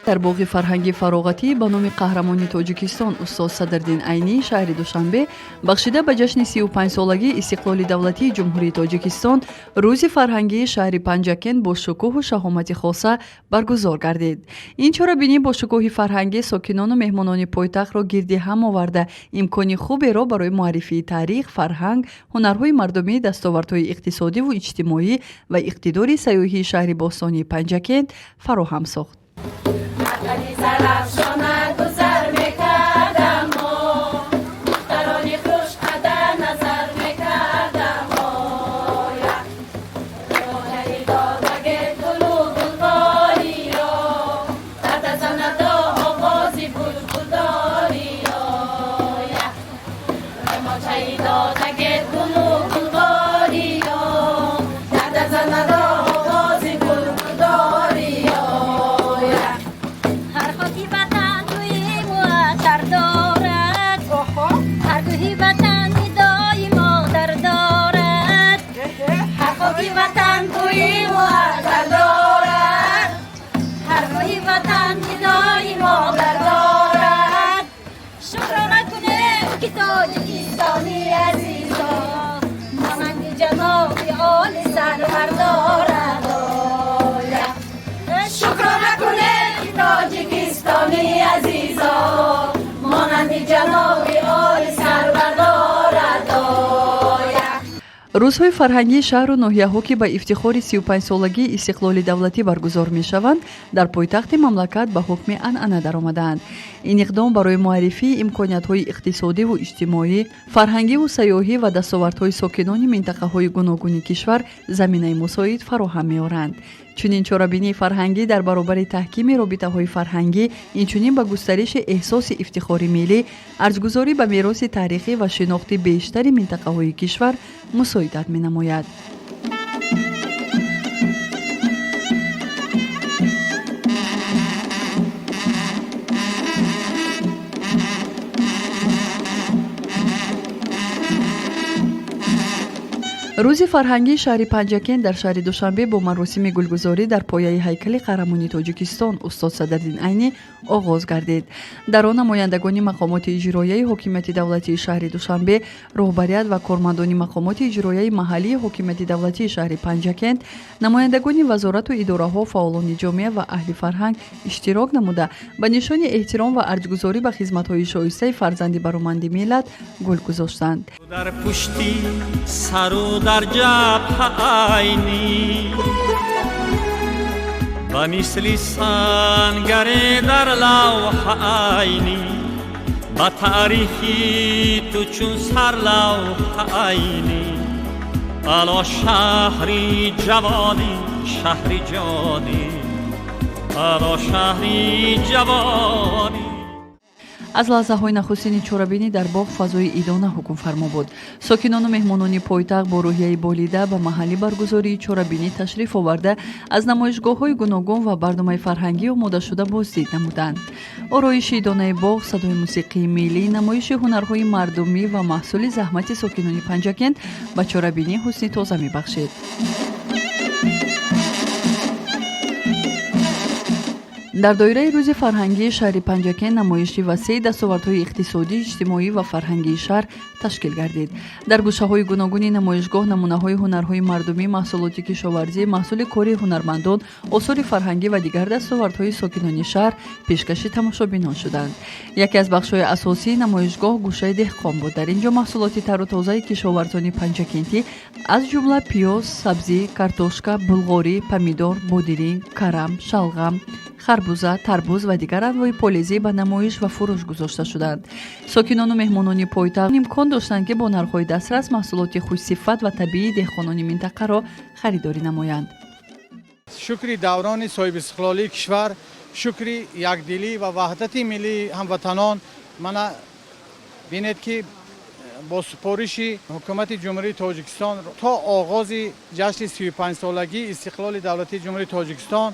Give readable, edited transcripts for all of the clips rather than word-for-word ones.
Дар боғи фарҳанги фароғатӣ ба номи қаҳрамони Тоҷикистон устод Садриддин Айнӣ шаҳри Душанбе, бахшида ба ҷашни 35-солагии истиқлоли давлатии Ҷумҳурии Тоҷикистон, рӯзи фарҳангии шаҳри Панҷакент бо шукӯҳу шаҳомати хоса баргузор гардид. Ин чорабинӣ бо шукӯҳи фарҳангӣ сокинону меҳмонони пойтахтро гирди ҳам оварда, имкони хуберо барои муаррифии таърих, фарҳанг, ҳунарҳои мардумӣ, дастовардҳои иқтисодиву иҷтимоӣ ва иқтидори сайёҳии шаҳри бостонии Панҷакент фароҳам сохт. Зарафшона гузар мекардам, духтарони хушқада назар мекардам. Оя додагет гулу гулбориё, дардазанадо овози булбулдориё. Ремочаи додагет гулу гулбориё, дардазанадо овози булбулдориё. Ҳар хоки ватан бӯи муаттар дорад, ҳар кӯҳи ватан нидои модар дорад. Ҳар хоки ватан бӯи муаттар дорад, ҳар кӯҳи ватан нидои модар дорад. Шукрона кунем, ки Тоҷикистони азизо монанди ҷаноби оли сарвар дорад. Оя шукрона кунем, ки Тоҷикистони азизо монанди ҷаноби оли сарвар дорад. Оя. Рӯзҳои фарҳангии шаҳру ноҳияҳо, ки ба ифтихори 35-солагии истиқлоли давлатӣ баргузор мешаванд, дар пойтахти мамлакат ба ҳукми анъана даромадаанд. Ин иқдом барои муаррифии имкониятҳои иқтисодиву иҷтимоӣ, фарҳангиву сайёҳӣ ва дастовардҳои сокинони минтақаҳои гуногуни кишвар заминаи мусоид фароҳам меоранд. Чунин чорабинии фарҳангӣ дар баробари таҳкими робитаҳои фарҳангӣ, инчунин ба густариши эҳсоси ифтихори миллӣ, арҷгузорӣ ба мероси таърихӣ ва шинохти бештари минтақаҳои кишвар мусоидат менамояд. Рӯзи фарҳангии шаҳри Панҷакент дар шаҳри Душанбе бо маросими гулгузорӣ дар пояи ҳайкали қаҳрамони Тоҷикистон устод Садриддин Айнӣ оғоз гардид. Дар он намояндагони мақомоти иҷроияи ҳокимияти давлатии шаҳри Душанбе, роҳбарият ва кормандони мақомоти иҷроияи маҳаллии ҳокимияти давлатии шаҳри Панҷакент, намояндагони вазорату идораҳо, фаъолони ҷомеа ва аҳли фарҳанг иштирок намуда, ба нишони эҳтиром ва арҷгузорӣ ба хизматҳои шоистаи фарзанди бароманди миллат гул гузоштанд. Дар пушти сару дар ҷабҳа Айнӣ, ба мисли сангаре дар лавҳа Айнӣ, ба таърихи ту чун сарлавҳа Айнӣ. Ало шаҳри ҷавонӣ, шаҳри ҷонӣ, ало шаҳри ҷавонӣ. Аз лаҳзаҳои нахустини чорабинӣ дар боғ фазои идона ҳукмфармо буд. Сокинону меҳмонони пойтахт бо рӯҳияи болида ба маҳалли баргузории чорабинӣ ташриф оварда, аз намоишгоҳҳои гуногун ва барномаи фарҳангӣ омодашуда боздид намуданд. Ороиши идонаи боғ, садои мусиқии миллӣ, намоиши ҳунарҳои мардумӣ ва маҳсули заҳмати сокинони Панҷакент ба чорабинӣ ҳусни тоза мебахшид. Дар доираи рӯзи фарҳангии шаҳри Панҷакент намоиши васеи дастовардҳои иқтисодӣ, иҷтимоӣ ва фарҳангии шаҳр ташкил гардид. Дар гӯшаҳои гуногуни намоишгоҳ намунаҳои ҳунарҳои мардумӣ, маҳсулоти кишоварзӣ, маҳсули кори ҳунармандон, осори фарҳангӣ ва дигар дастовардҳои сокинони шаҳр пешкаши тамошобинон шуданд. Яке аз бахшҳои асосии намоишгоҳ гӯшаи деҳқон буд. Дар ин ҷо маҳсулоти тару тозаи кишоварзони панҷакентӣ, аз ҷумла пиёз, сабзӣ, картошка, булғорӣ, помидор, бодиринг, карам, шалғам, харбуза, тарбуз ва дигар анвои полезӣ ба намоиш ва фурӯш гузошта шуданд. Сокинону меҳмонони пойтахт имкон доштанд, ки бо нархҳои дастрас маҳсулоти хушсифат ва табиии деҳқонони минтақаро харидорӣ намоянд. Шукри даврони соҳибистиқлолии кишвар, шукри якдилӣ ва ваҳдати миллии ҳамватанон. Мана бинед, ки бо супориши ҳукумати Ҷумҳурии Тоҷикистон то оғози ҷашни 35-солагии истиқлоли давлатии Ҷумҳурии Тоҷикистон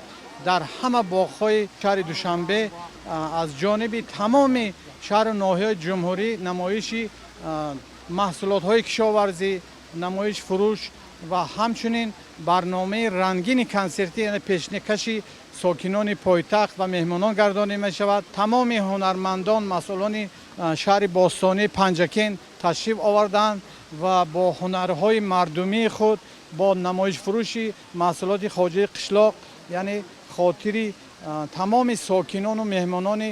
дар ҳама боғҳои шаҳри Душанбе аз ҷониби тамоми шаҳру ноҳияҳои ҷумҳурӣ намоиши маҳсулотҳои кишоварзӣ, намоиш, фурӯш ва ҳамчунин барномаи рангини консертӣ, яъне пешкаши Сокинони пойтахт ва меҳмонон гардонӣ мешавад. Тамоми ҳунармандон, масъулони шаҳри бостонии Панҷакент ташриф оварданд ва бо ҳунарҳои мардумии худ, бо намоишфурӯши маҳсулоти хоҷагии қишлоқ, яъне хотири тамоми сокинону меҳмонони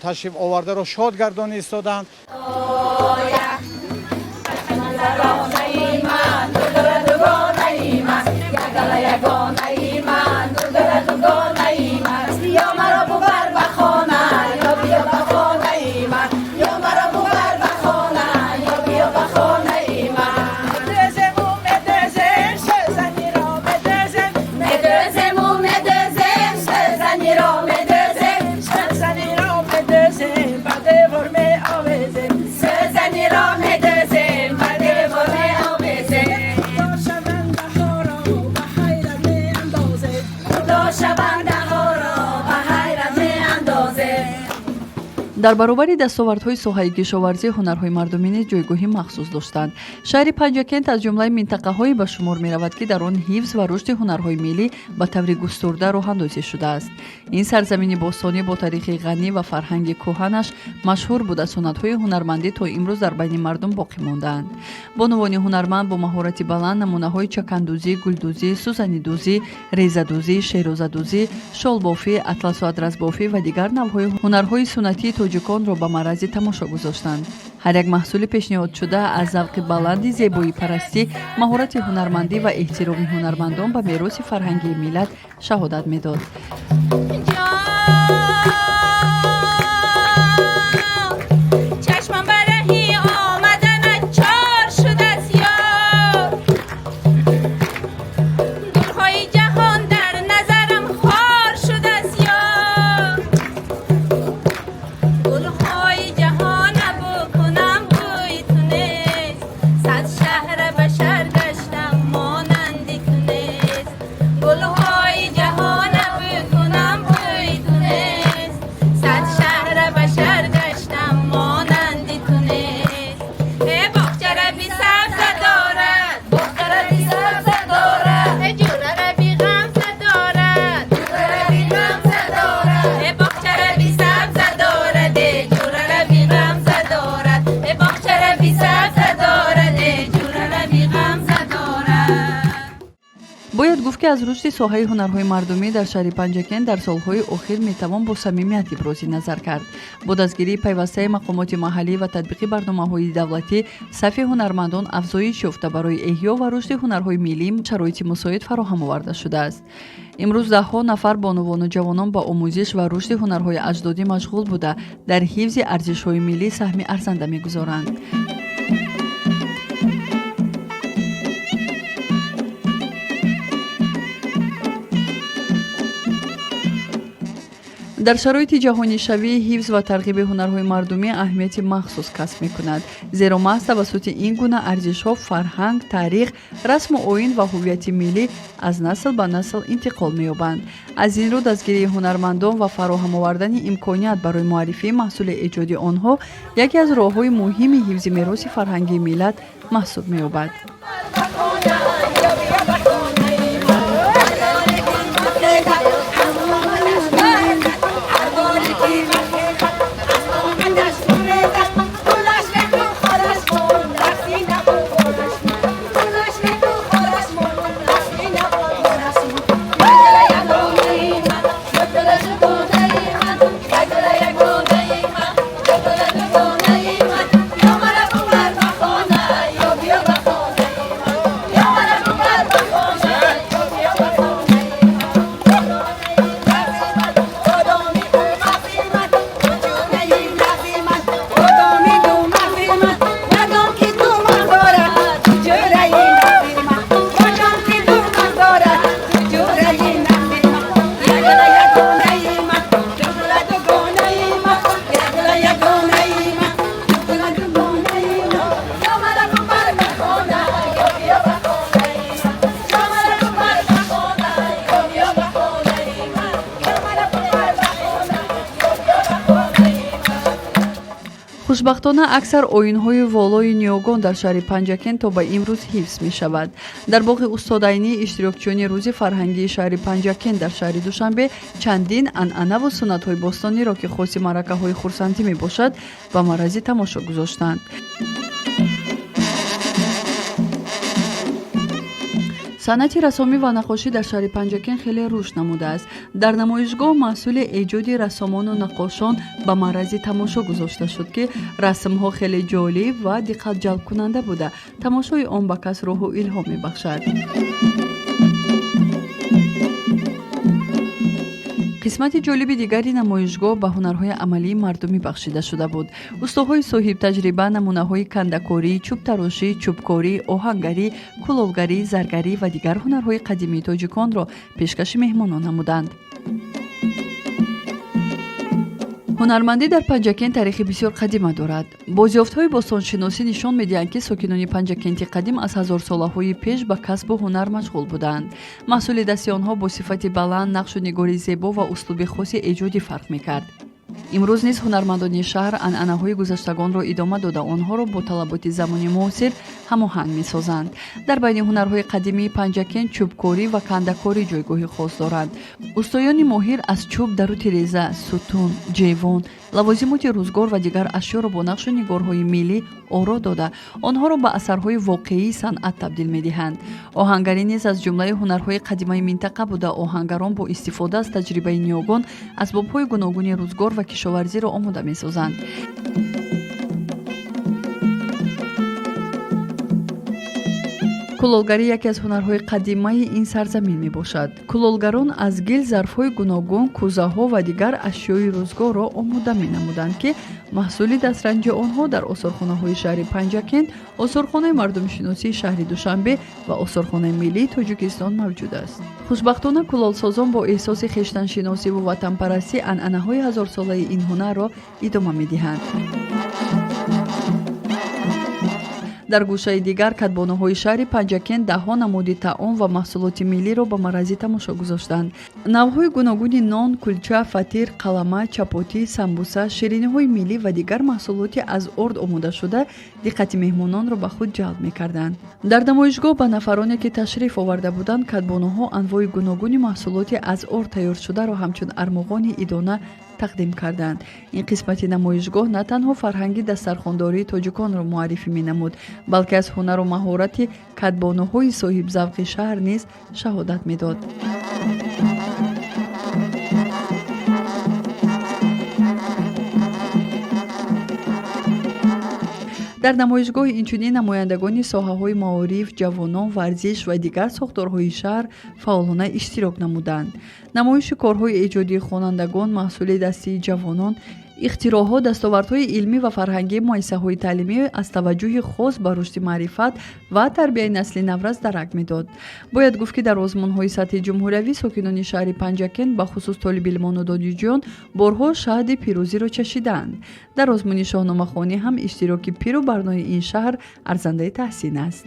ташрифовардаро шод гардонӣ истоданд. Ё маро бубар ба хона, ё биё ба хонаи ман, ё маро бубар ба хона, ё биё ба хонаи ман. Медезему, медезем, сӯзаниро медезем. Медӯзему, медӯзем, сӯзаниро медӯзем. Сӯзаниро медезем, ба девор меовезем. Сӯзаниро медӯзем, ба девор меовезем. Худо шавандаҳоро ба ҳайрат меандозем. Худо шавандаҳоро ба ҳайрат меандозем. Дар баробари дастовардҳои соҳаи кишоварзӣ, ҳунарҳои мардумӣ низ ҷойгоҳи махсус доштанд. Шаҳри Панҷакент аз ҷумлаи минтақаҳое ба шумор меравад, ки дар он ҳифз ва рушди ҳунарҳои миллӣ ба таври густурда роҳандозӣ шудааст. Ин сарзамини бостонӣ бо таърихи ғанӣ ва фарҳанги кӯҳанаш машҳур буда, суннатҳои ҳунармандӣ то имрӯз дар байни мардум боқӣ мондаанд. Бонувони ҳунарманд бо маҳорати баланд намунаҳои чакандӯзӣ, гулдӯзӣ, сӯзанидӯзӣ, резадӯзӣ, шерозадӯзӣ, шолбофӣ, атласу адрасбофӣ ва дигар навъҳои ҳунарҳои суннатии тоҷиконро ба маърази тамошо гузоштанд. Ҳар як маҳсули пешниҳодшуда аз завқи баланди зебоипарастӣ, маҳорати ҳунармандӣ ва эҳтироми ҳунармандон ба мероси фарҳангии миллат шаҳодат медод. Чашмам ба раҳи омаданат чор шудааст, ёр. Гулҳои ҷаҳон дар назарам хор шудааст, ёр. Гулҳои ҷаҳона бӯ кунам, бӯи ту нест. Сад шаҳра ба шаҳр гаштам, монанди ту нест. Гулҳои ҷаҳона бӯ кунам, бӯи ту нест. Сад шаҳра ба шаҳр гаштам, монанди ту нест. Э, боғчара бисабза дорад, Боғчара бисабза дорад, э, ҷӯрара биғамза дорад, ҷӯрара биғамза дорад. Э, боғчара бисабза дорад, э, ҷӯрара биғамза дорад, э, боғчара бисабза дорад, э, ҷӯрара биғамза дорад. Бояд гуфт, ки аз рушди соҳаи ҳунарҳои мардумӣ дар шаҳри Панҷакент дар солҳои охир метавон бо самимият ибрози назар кард. Бо дастгирии пайвастаи мақомоти маҳаллӣ ва татбиқи барномаҳои давлатӣ сафи ҳунармандон афзоиш ёфта, барои эҳё ва рушди ҳунарҳои миллӣ шароити мусоид фароҳам оварда шудааст. Имрӯз даҳҳо нафар бонувону ҷавонон ба омӯзиш ва рушди ҳунарҳои аҷдодӣ машғул буда, дар ҳифзи арзишҳои миллӣ саҳми арзанда мегузоранд. Дар шароити ҷаҳонишавӣ ҳифз ва тарғиби ҳунарҳои мардумӣ аҳамияти махсус касб мекунад, зеро маҳз тавассути ин гуна арзишҳо фарҳанг, таърих, расму оин ва ҳуввияти миллӣ аз насл ба насл интиқол меёбанд. Аз ин рӯ дастгирии ҳунармандон ва фароҳам овардани имконият барои муаррифии маҳсули эҷоди онҳо яке аз роҳҳои муҳими ҳифзи мероси фарҳангии миллат маҳсуб меёбад. Yo Хушбахтона, аксар оинҳои волои ниёгон дар шаҳри Панҷакент то ба имрӯз ҳифз мешавад. Дар боғи Устод Айнӣ иштирокчиёни рӯзи фарҳангии шаҳри Панҷакент дар шаҳри Душанбе чандин анъанаву суннатҳои бостониро, ки хоси маъракаҳои хурсандӣ мебошад, ба маррази тамошо гузоштанд. Санъати рассомӣ ва наққошӣ дар шаҳри Панҷакент хеле рушд намудааст. Дар намоишгоҳ маҳсули эҷоди рассомону наққошон ба маррази тамошо гузошта шуд, ки расмҳо хеле ҷолиб ва диққатҷалбкунанда буда, тамошои он ба кас рӯҳу илҳом мебахшад. Қисмати ҷолиби дигари намоишгоҳ ба ҳунарҳои амалии мардумӣ бахшида шуда буд. Устоҳои соҳибтаҷриба намунаҳои кандакорӣ, чӯбтарошӣ, чӯбкорӣ, оҳангарӣ, кулолгарӣ, заргарӣ ва дигар ҳунарҳои қадимии тоҷиконро пешкаши меҳмонон намуданд. Ҳунармандӣ дар Панҷакент таърихи бисёр қадима дорад. Бозёфтҳои бостоншиносӣ нишон медиҳанд, ки сокинони Панҷакенти қадим аз ҳазорсолаҳои пеш ба касбу ҳунар машғул буданд. Маҳсули дасти онҳо бо сифати баланд, нақшу нигори зебо ва услуби хоси эҷодӣ фарқ мекард. Имрӯз низ ҳунармандони шаҳр анъанаҳои гузаштагонро идома дода, онҳоро бо талаботи замони муосир ҳамоҳанг месозанд. Дар байни ҳунарҳои қадимии Панҷакент чӯбкорӣ ва кандакорӣ ҷойгоҳи хос доранд. Устоёни моҳир аз чӯб дару тиреза, сутун, ҷевон, лавозимоти рӯзгор ва дигар ашёро бо нақшу нигорҳои миллӣ оро дода, онҳоро ба асарҳои воқеии санъат табдил медиҳанд. Оҳангарӣ низ аз ҷумлаи ҳунарҳои қадимаи минтақа буда, оҳангарон бо истифода аз таҷрибаи ниёгон асбобҳои гуногуни рӯзгор ва кишоварзиро омода месозанд. Кулолгарӣ яке аз ҳунарҳои қадимаи ин сарзамин мебошад. Кулолгарон аз гил зарфҳои гуногун, кӯзаҳо ва дигар ашёи рӯзгорро омода менамуданд, ки маҳсули дастранҷи онҳо дар осорхонаҳои шаҳри Панҷакент, осорхонаи мардумшиносии шаҳри Душанбе ва осорхонаи миллии Тоҷикистон мавҷуд аст. Хушбахтона, кулолсозон бо эҳсоси хештаншиносиву ватанпарастӣ анъанаҳои ҳазорсолаи ин ҳунарро идома медиҳанд. Дар гӯшаи дигар кадбонуҳои шаҳри Панҷакент даҳҳо намуди таом ва маҳсулоти миллиро ба маррази тамошо гузоштанд. Навъҳои гуногуни нон, кулча, фатир, қалама, чапотӣ, самбуса, шириниҳои миллӣ ва дигар маҳсулоти аз орд омодашуда диққати меҳмононро ба худ ҷалб мекарданд. Дар намоишгоҳ ба нафароне, ки ташриф оварда буданд, кадбонуҳо анвои гуногуни маҳсулоти аз орд тайёршударо ҳамчун армуғони идона тақдим карданд. Ин қисмати намоишгоҳ на танҳо фарҳанги дастархондории тоҷиконро муаррифӣ менамуд, балки аз ҳунару маҳорати кадбонуҳои соҳибзавқи шаҳр низ шаҳодат медод. Дар намоишгоҳ инчунин намояндагони соҳаҳои маориф, ҷавонон, варзиш ва дигар сохторҳои шаҳр фаъолона иштирок намуданд. Намоиши корҳои эҷодии хонандагон, маҳсули дастии ҷавонон, ихтироъҳо, дастовардҳои илмӣ ва фарҳангии муассисаҳои таълимӣ аз таваҷҷӯҳи хос ба рушди маърифат ва тарбияи насли наврас дарак медод. Бояд гуфт, ки дар озмунҳои сатҳи ҷумҳуриявӣ сокинони шаҳри Панҷакент, бахусус толибилмону донишҷӯён, борҳо шаҳди пирӯзиро чашидаанд. Дар озмуни шоҳномахонӣ ҳам иштироки пиру барнои ин шаҳр арзандаи таҳсин аст.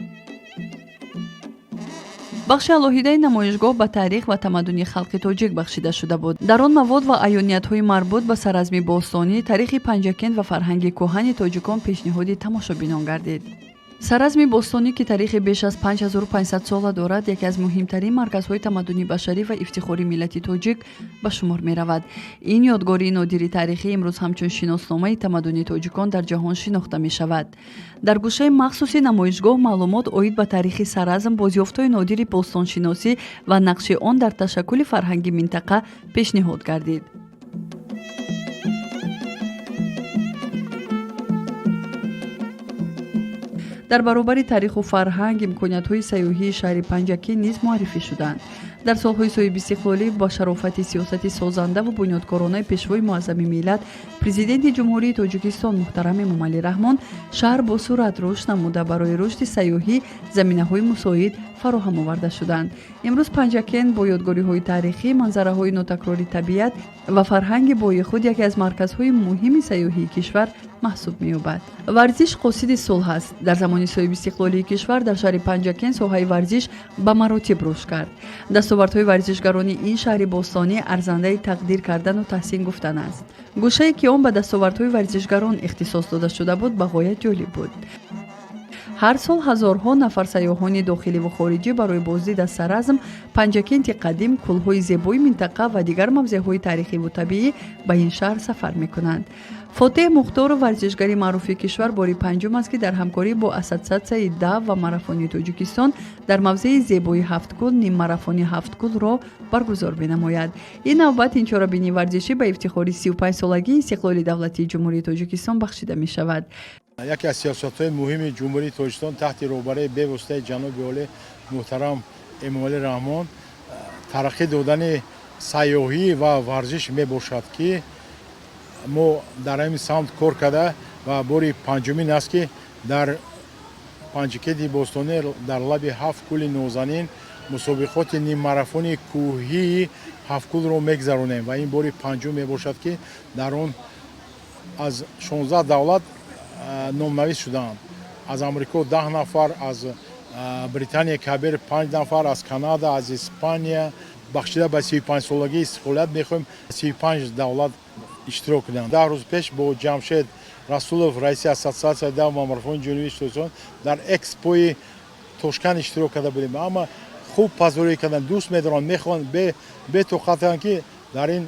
Бахши алоҳидаи намоишгоҳ ба таърих ва тамаддуни халқи тоҷик бахшида шуда буд. Дар он мавод ва аёниятҳои марбут ба саразми бостонӣ, таърихи Панҷакент ва фарҳанги кӯҳани тоҷикон пешниҳоди тамошобинон гардид. Саразми бостонӣ, ки таърихи беш аз 5500 сола дорад, яке аз муҳимтарин марказҳои тамаддуни башарӣ ва ифтихори миллати тоҷик ба шумор меравад. Ин ёдгории нодири таърихӣ имрӯз ҳамчун шиносномаи тамаддуни тоҷикон дар ҷаҳон шинохта мешавад. Дар гӯшаи махсуси намоишгоҳ маълумот оид ба таърихи саразм, бозёфтҳои нодири бостоншиносӣ ва нақши он дар ташаккули фарҳанги минтақа пешниҳод гардид. Дар баробари таъриху фарҳанг, имкониятҳои сайёҳии шаҳри Панҷакент низ муаррифӣ шуданд. Дар солҳои соҳибистиқлолӣ ба шарофати сиёсати созандаву бунёдкоронаи Пешвои муаззами миллат, Президенти Ҷумҳурии Тоҷикистон муҳтарам Эмомалӣ Раҳмон, шаҳр бо суръат рушд намуда, барои рушди сайёҳӣ заминаҳои мусоид фароҳам оварда шуданд. Имрӯз Панҷакент бо ёдгориҳои таърихӣ, манзараҳои нотакрори табиат ва фарҳанги бои худ яке аз марказҳои муҳими сайёҳии кишвар Маҳсуб меёбад. Варзиш қосиди сулҳ аст. Дар замони соҳибистиқлолии кишвар дар шаҳри Панҷакент соҳаи варзиш ба маротиб рушд кард. Дастовардҳои варзишгарони ин шаҳри бостонӣ арзандаи тақдир кардану таҳсин гуфтан аст. Гӯшае, ки он ба дастовардҳои варзишгарон ихтисос дода шуда буд, ба ғоят ҷолиб буд. Ҳар сол ҳазорҳо нафар сайёҳони дохиливу хориҷӣ барои боздид аз Саразм, Панҷакенти қадим, кӯлҳои зебои минтақа ва дигар мавзеъҳои таърихиву табиӣ ба ин шаҳр сафар мекунанд. Фотеҳ Мухторов, варзишгари маъруфи кишвар, бори панҷум аст, ки дар ҳамкорӣ бо Ассотсиатсияи дав ва марафони Тоҷикистон дар мавзеи зебои Ҳафткӯл ниммарафони Ҳафткӯлро баргузор менамояд. Ин навбат ин чорабинии варзишӣ ба ифтихори 35-солагии истиқлоли давлатии Ҷумҳурии Тоҷикистон бахшида мешавад. Яке аз сиёсатҳои муҳими Ҷумҳурии Тоҷикистон таҳти роҳбарии бевоситаи ҷаноби олӣ муҳтарам Эмомалӣ Раҳмон тараққӣ додани сайёҳӣ ва варзиш мебошад, ки мо дар ҳамин самт кор карда ва бори панҷумин аст, ки дар Панҷакенти бостонӣ, дар лаби ҳафт кӯли нозанин мусобиқоти ниммарафони кӯҳии Ҳафткӯлро мегузаронем ва ин бори панҷум мебошад, ки дар он аз 16 давлат номнавис шудаанд: аз Амрико 10 нафар, аз Британияи Кабир панҷ нафар, аз Канада, аз Испания. Бахшида ба 35-солагии истиқлолият мехоҳем 35 давлат иштирок кунанд. 10 рӯз пеш бо Ҷамшед Расулов, раиси Ассотсиатсияи дав ва марафони Ҷумҳурии Тоҷикистон, дар экспои Тошканд иштирок карда будем. Ама хуб пазироӣ карданд, дӯст медоранд, мехоҳанд, бетоқатанд, ки дар ин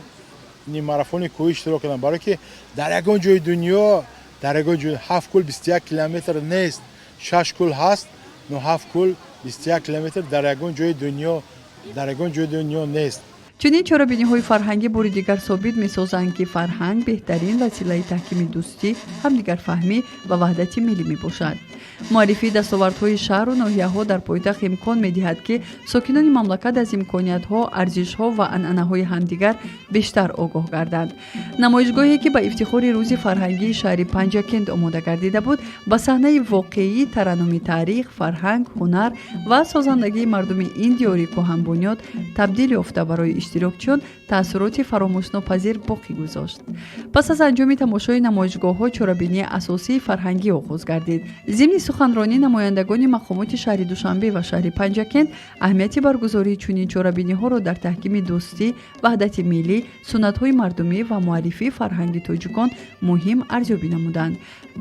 ниммарафони кӯҳӣ иштирок кунанд, барое ки дар ягон ҷои дунё, дар ягон ҷой ҳафт кӯл 21 километр нест. Шаш кӯл ҳаст, но ҳафт кӯл 21 километр дар ягон ҷои дунё, дар ягон ҷои дунё нест. Чунин чорабиниҳои фарҳангӣ бори дигар собит месозанд, ки фарҳанг беҳтарин василаи таҳкими дӯстӣ, ҳамдигарфаҳмӣ ва ваҳдати миллӣ мебошад. Муаррифии дастовардҳои шаҳру ноҳияҳо дар пойтахт имкон медиҳад, ки сокинони мамлакат аз имкониятҳо, арзишҳо ва анъанаҳои ҳамдигар бештар огоҳ гарданд. Намоишгоҳе, ки ба ифтихори рӯзи фарҳангии шаҳри Панҷакент омода гардида буд, ба саҳнаи воқеии тараннуми таърих, фарҳанг, ҳунар ва созандагии мардуми ин диёри кӯҳанбунёд табдил ёфта, барои иштирокчиён таассуроти фаромӯшнопазир боқӣ гузошт. Пас аз анҷоми тамошои намоишгоҳҳо чорабинии асосии фарҳангӣ оғоз гардид. Зимни суханронӣ намояндагони мақомоти шаҳри Душанбе ва шаҳри Панҷакент аҳамияти баргузории чунин чорабиниҳоро дар таҳкими дӯстӣ, ваҳдати миллӣ, суннатҳои мардумӣ ва муаррифии фарҳанги тоҷикон муҳим арзёбӣ намуданд.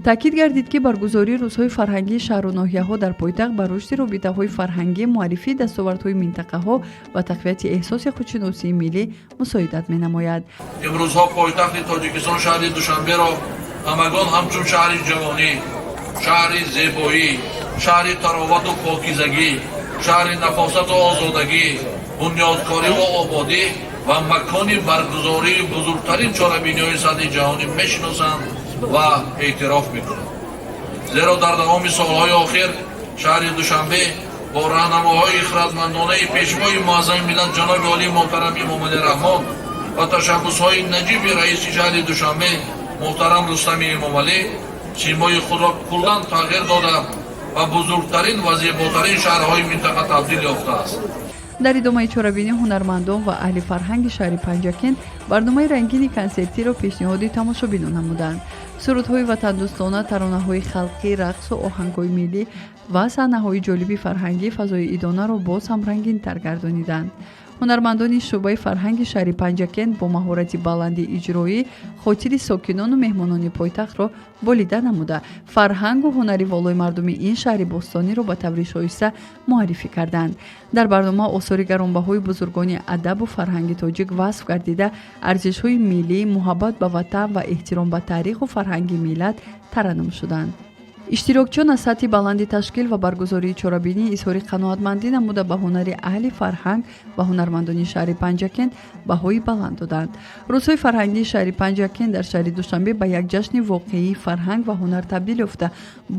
Таъкид гардид, ки баргузории рӯзҳои фарҳангии шаҳру ноҳияҳо дар пойтахт ба рушди робитаҳои фарҳангӣ, муаррифии дастовардҳои минтақаҳо ва тақвияти эҳсоси худшиносии миллӣ мусоидат менамояд. Имрӯзҳо пойтахти Тоҷикистон, шаҳри Душанберо ҳамагон ҳамчун шаҳри ҷавонӣ, шаҳри зебоӣ, шаҳри таровату покизагӣ, шаҳри нафосату озодагӣ, бунёдкориву ободӣ ва макони баргузории бузургтарин чорабиниҳои сатҳи ҷаҳонӣ мешиносанд ва эътироф мекунанд. Зеро дар давоми солҳои охир шаҳри Душанбе бо роҳнамоҳои хирадмандонаи Пешвои муаззами миллат ҷаноби олии муҳтарам Эмомалӣ Раҳмон ва ташаббусҳои наҷиби раиси шаҳри Душанбе муҳтарам Рустами Эмомалӣ симои худро куллан тағйир дода, ба бузургтарин ва зеботарин шаҳрҳои минтақа табдил ёфтааст. Дар идомаи чорабинӣ ҳунармандон ва аҳли фарҳанги шаҳри Панҷакент барномаи рангини консертиро пешниҳоди тамошобинон намуданд. Сурудҳои ватандӯстона, таронаҳои халқӣ, рақсу оҳангҳои миллӣ ва саҳнаҳои ҷолиби фарҳангӣ фазои идонаро боз ҳам рангинтар гардониданд. Ҳунармандони шӯъбаи фарҳанги шаҳри Панҷакент бо маҳорати баланди иҷроӣ хотири сокинону меҳмонони пойтахтро болида намуда, фарҳангу ҳунари волои мардуми ин шаҳри бостониро ба таври шоиста муаррифӣ карданд. Дар барнома осори гаронбаҳои бузургони адабу фарҳанги тоҷик васф гардида, арзишҳои миллӣ, муҳаббат ба ватан ва эҳтиром ба таъриху фарҳанги миллат тараннум шуданд. Иштирокчиён аз сатҳи баланди ташкил ва баргузории чорабинӣ изҳори қаноатмандӣ намуда, ба ҳунари аҳли фарҳанг ва ҳунармандони шаҳри Панҷакент баҳои баланд доданд. Рӯзҳои фарҳангии шаҳри Панҷакент дар шаҳри Душанбе ба як ҷашни воқеии фарҳанг ва ҳунар табдил ёфта,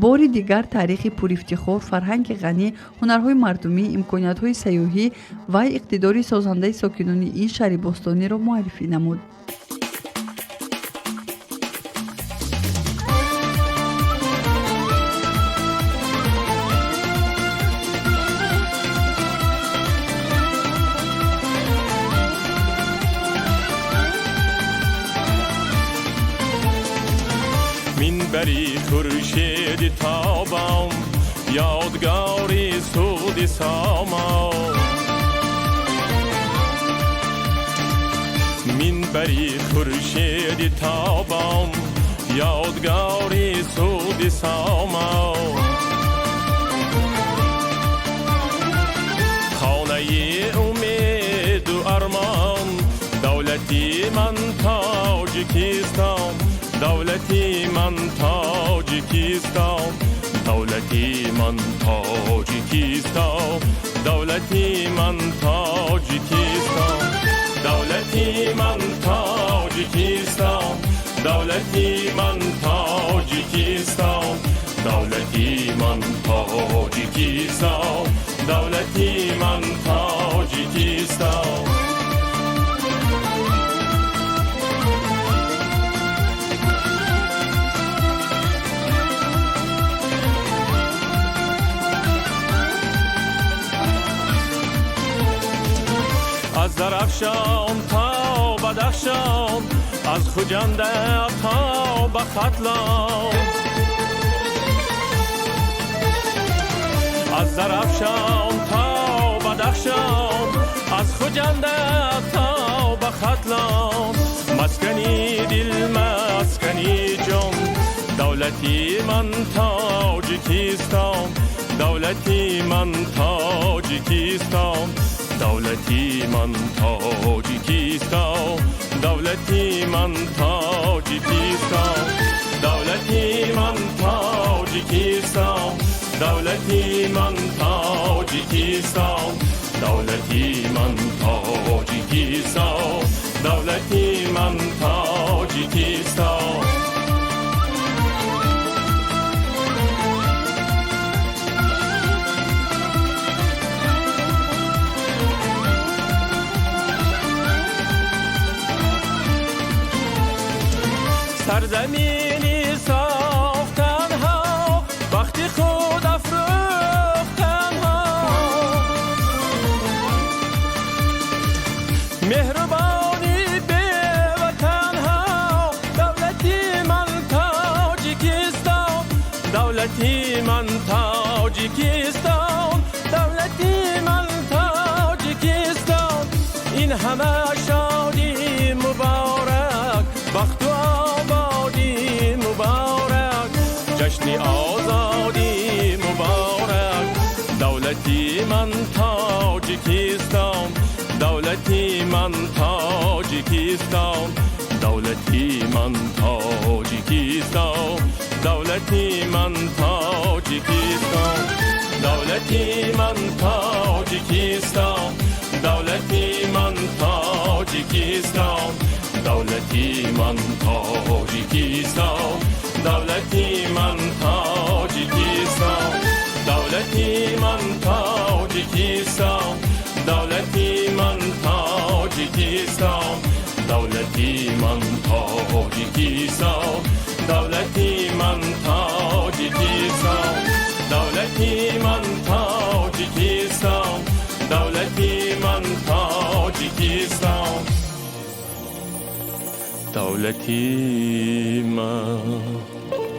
бори дигар таърихи пурифтихор, фарҳанги ғанӣ, ҳунарҳои мардумӣ, имкониятҳои сайёҳӣ ва иқтидори созандаи сокинони ин шаҳри бостониро муаррифӣ намуд. Мин Минбари хуршеди тобон, ёдгори суғди сомон. Минбари хуршеди тобон, ёдгори суғди сомон. Хонаи умеду армон, давлати ман Тоҷикистон, давлати ман Тоҷикистон, давлати ман Тоҷикистон, давлати ман Тоҷикистон, давлати ман Тоҷикистон, давлати ман Тоҷикистон, давлати ман Тоҷикистон, давлати ман Тоҷикистон. Аз Зарафшон то Бадахшон, аз Хуҷанд то ба Хатлон. Аз Зарафшон то Бадахшон, аз Хуҷанд то ба Хатлон. Маскани дил, маскани ҷон, давлати ман Тоҷикистон, давлати ман Тоҷикистон, давлати ман Тоҷикистон, давлати ман Тоҷикистон, давлати ман Тоҷикистон, давлати ман Тоҷикистон, давлати ман Тоҷикистон, давлати ман Тоҷикистон. Сарзамини сохтанҳо, бахти худ афрӯхтанҳо, меҳрубони беватанҳо, давлати ман Тоҷикистон, давлати ман Тоҷикистон, давлати ман Тоҷикистон. Ин ҳама шодӣ муборак, бахту ободӣ муборак, ҷашни озодӣ муборак. Давлати ман Тоҷикистон, давлати ман Тоҷикистон, давлати ман Тоҷикистон, давлати ман Тоҷикистон, давлати ман Тоҷикистон, давлати ман Тоҷикистон, давлати ман Тоҷикистон, давлати ман Тоҷикистон, давлати ман Тоҷикистон, давлати ман Тоҷикистон, давлати ман Тоҷикистон, давлати ман Тоҷикистон, давлати ман Тоҷикистон, давлати ман Тоҷикистон, давлати ман.